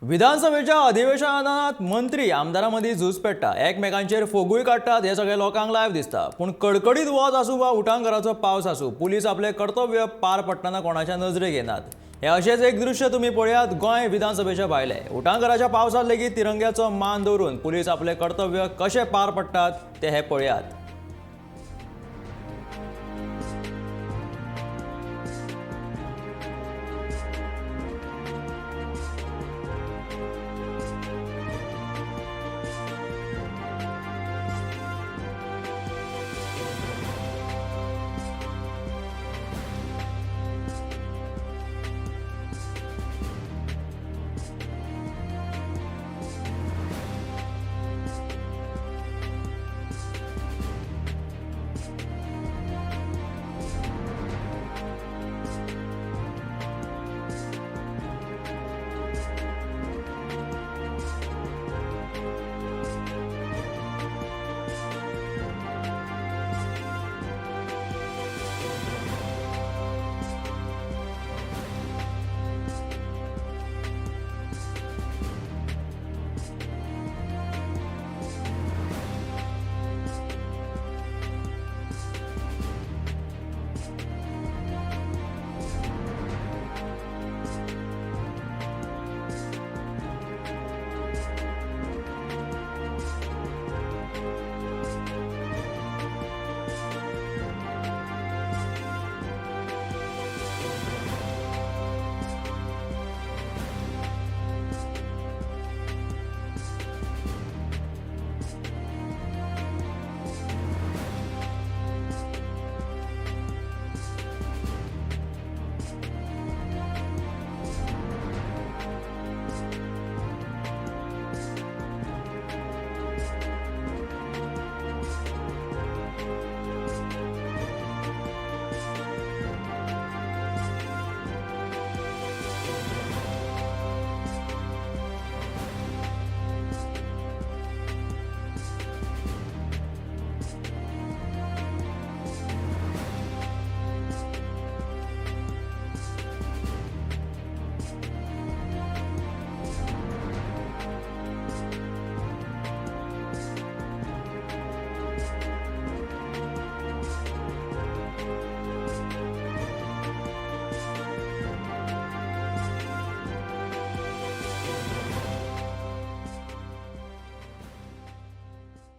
विधानसभेच्या अधिवेशनात मंत्री आमदारां मदीं झूज पेट्टा, एकमेकांचेर फोगूय काडटात, हें सगळें लोकांक लायव्ह दिसता. पूण कडकडीत वत आसूं वा उटांगराचो पावस आसूं, पुलीस आपलें कर्तव्य पार पडटना कोणाच्या नजरेक येनात. हें अशेंच एक दृश्य तुमी पळयात गोंय विधानसभेच्या भायलें. उटांगराच्या पावसांत लेगीत तिरंग्याचो मान दवरून पुलीस आपलें कर्तव्य कशें पार पडटात तें हें पळयात.